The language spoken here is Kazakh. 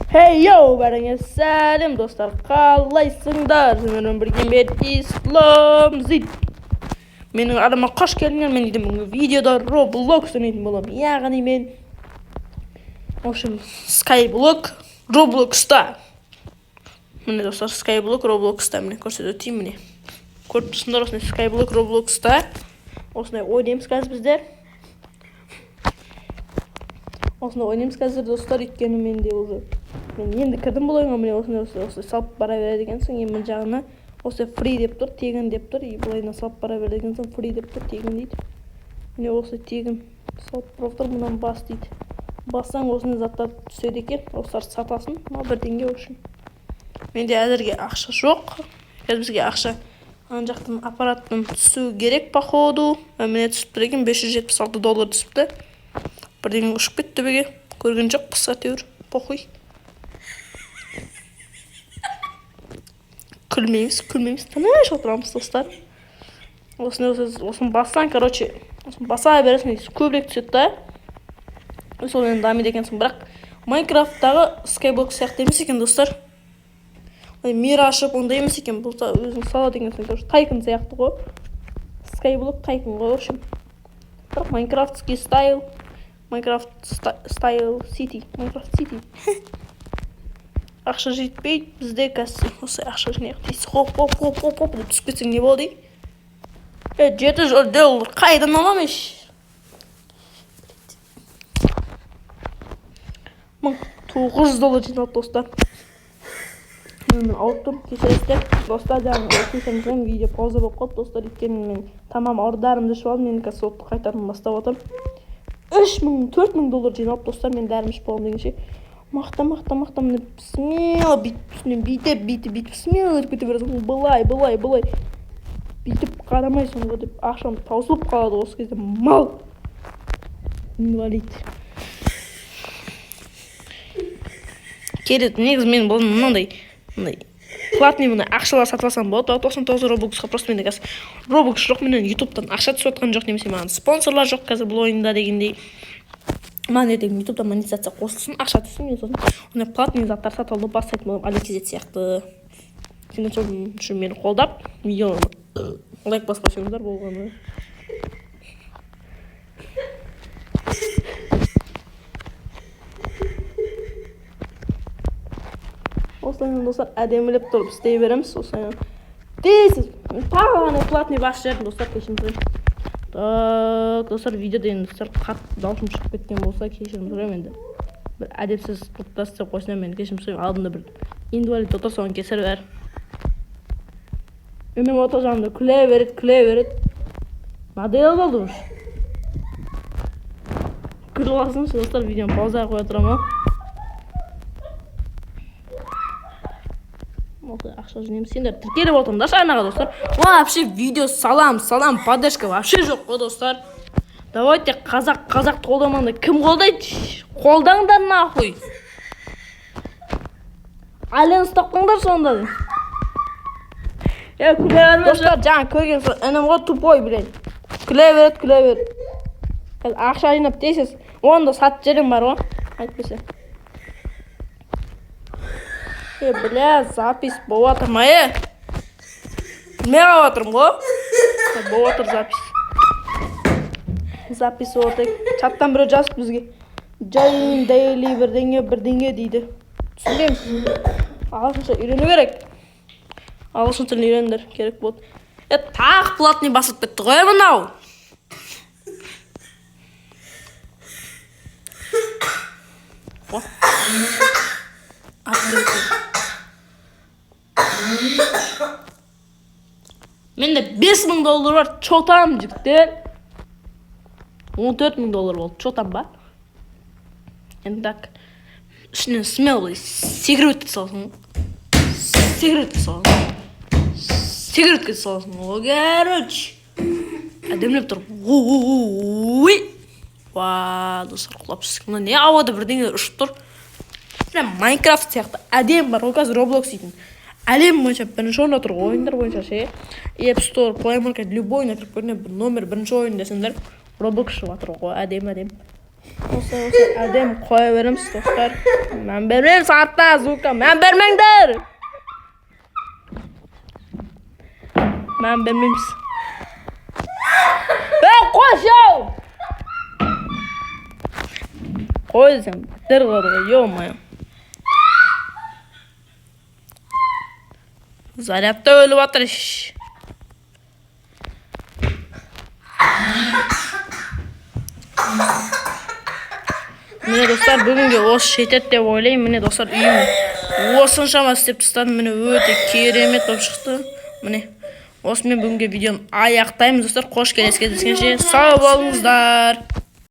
Hey yo, бәріңе сәлем, достар, қалайсыңдар? Сендермен бірге мен, Ислам Зит. Менің арнама қош келдіңдер. Мен дейтін бүгінгі видеода Roblox ойнайтын боламын. Яғни мен, в общем, Skyblock Robloxта. Міне, достар, Skyblock Robloxта, міне, көрсетіп өтейін, міне. Көріп тұрсыңдар, осындай Skyblock Robloxта. Осындай ойнаймыз қазір біздер. Осындай ойнаймыз қазір, достар, өйткені менде уже, мен енді кірдім бұл ойынға. Міне, осындай осындай осылай салып бара береді екенсің. И мына жағына осылай free деп тұр, тегін деп тұр. И былайынан салып бара береді екенсің, free деп тұр, тегін дейді. Міне, осылай тегін салып барып тұр. Мынаны бас дейді, бассаң, осындай заттар түседі екен. Осыларды сатасың мына бірдеңе. В общем, менде әзірге ақша жоқ. Қазір бізге ақша ана жақтан, аппараттан түсу керек, походу. Міне, түсіп тұр екен, 576 доллар түсіпті. Бірдеңе ұшып кетті төбеге, көрген жоқпыз, әйтеуір, похуй. Күлмейміз, күлмейміз, тыныш отырамыз, достар. Осыны, осыны бассаң, короче, осыны баса бересің, көбірек түседі да, сол енді дамиды екенсің. Бірақ Майнкрафттағы Skyblock сияқты емес екен, достар. Мир ашып, ондай емес екен бұл. Өзің салады екенсің, короче, тайкун сияқты ғой, Skyblock тайкун ғой, в общем. Бірақ майнкрафтский style, Майнкрафт style city, Майнкрафт city. Ақша жетпейді бізде. Қазір осы ақша жинайық дейсіз. Хоп, хоп, хоп, хоп, хоп деп түсіп кетсең, не болады? Е, 700 доллар қайдан аламын? Еш, 1900 доллар жиналды, достар. Мен ауырып тұрмын, кешіресіздер, достар. Жаңағы кешірім сұраймын, видео пауза болып қалды, достар, өйткені мен тамам дәрімді ішіп алдым. Енді қазір сотты қайтадан бастап жатырмын. 3000, 4000 доллар жиналып, достар. Мен дәрім ішіп аламын дегенше, мақта, мақта, мақта. Міне, смело бүйтіп, үстінен бүйтіп, бүйтіп, бүйтіп, смело өтіп кете бересің. Былай, былай, былай, бүйтіп қарамайсың ғой деп, ақшам таусылып қалады осы кезде. Мал, инвалид келеді. Негізі мен бұл мынандай мындай платный, мындай ақшалар сатып алсам болады 99 робуксқа. Просто менде қазір робукс жоқ, менен Ютубтан ақша түсіп жатқан жоқ немесе маған спонсорлар жоқ қазір бұл ойында дегендей. Маған ертең Ютубтан монетизация қосылсын, ақша түссін, мен сосын ондай платный заттар сатып алуды бастайтын боламын, Али сияқты. Сендер сол үшін мені қолдап, видеоны лайк басып қойсаңыздар болғаны. Осылай, достар, әдемілеп тұрып істей береміз. Осылай тез тағы ана платный басып жібердім, достар, кешірім сұраймын. Так, достар, видеода енді сәл қатты дауысым шығып кеткен болса, кешірім сұраймын. Енді бір әдепсіз қылып та істеп қойсам, мен кешірім сұраймын. Алдымда бір инвалид отыр, соның кесірі бәрі. Інім отыр жанымда, күле береді, күле береді, надоел болды уже. Күліп алсыншы, достар. Видеоны паузаға қоя тұрамын ғой. Осылай ақша жинаймыз. Сендер тіркеліп отырыңдаршы арнаға, достар. Вообще видео салам, салам, поддержка вообще жоқ қой, достар. Давайте, қазақ қазақты қолдамағанда, кім қолдайды? Қолдаңдар, нахуй, альянс тапқыңдар сонда. Е, күле берме, достар. Жаңа көрген сол інім ғой, тупой, блин, күле береді, күле береді. Қазір ақша жинап, тез оны да сатып жіберемін бар ғой, әйтпесе. Е, бля, запись болып жатыр ма? Е, білмей қалып жатырмын ғой. Болып жатыр запись, запись болып жатыр. Чаттан біреу жазып бізге join daily бірдеңе бірдеңе дейді, түсінбейміз. Ағылшынша үйрену керек, ағылшын тілін үйреніңдер, керек болады. Е, тағы платный басылып кетті ғой мынау. О. Открытый. Менде 5000 доллар бар, чё там, жігіттер? 14 000 доллар болды, чё там ба? Енді так, үстінен смело секіріп өтіп саласың ғой, секіріп өтіп саласың, секіріп өтіп саласың ғой, короче, әдемілеп тұрып. Ой, ва, достар, құлап түстік. Мына не, ауада бірдеңе ұшып тұр, прям Майнкрафт сияқты әдемі бар ғой. Қазір Роблокс дейтін әлем бойынша бірінші орында тұр ғой ойындар бойынша ше. App Store, Play Market, любойына кіріп көріңдер, бір номер бірінші ойын десеңдер, Роблокс шығып жатыр ғой. Әдемі, әдемі. Осылай, осылай әдемі қоя береміз, достар. Мән бермейміз артта звукқа, мән бермеңдер, мән бермейміз. Ей, қойшы ау, қой десем, бітір қылады ғой, ё-моё. Зарядта өліп жатыр. Ш. Міне, достар, бүгінге осы жетеді деп ойлаймын. Міне, достар, үйім осыншама істеп тастадым. Міне, өте керемет болып шықты. Міне, осымен бүгінгі видеоны аяқтаймыз, достар. Қош, келесі кездескенше сау болыңыздар.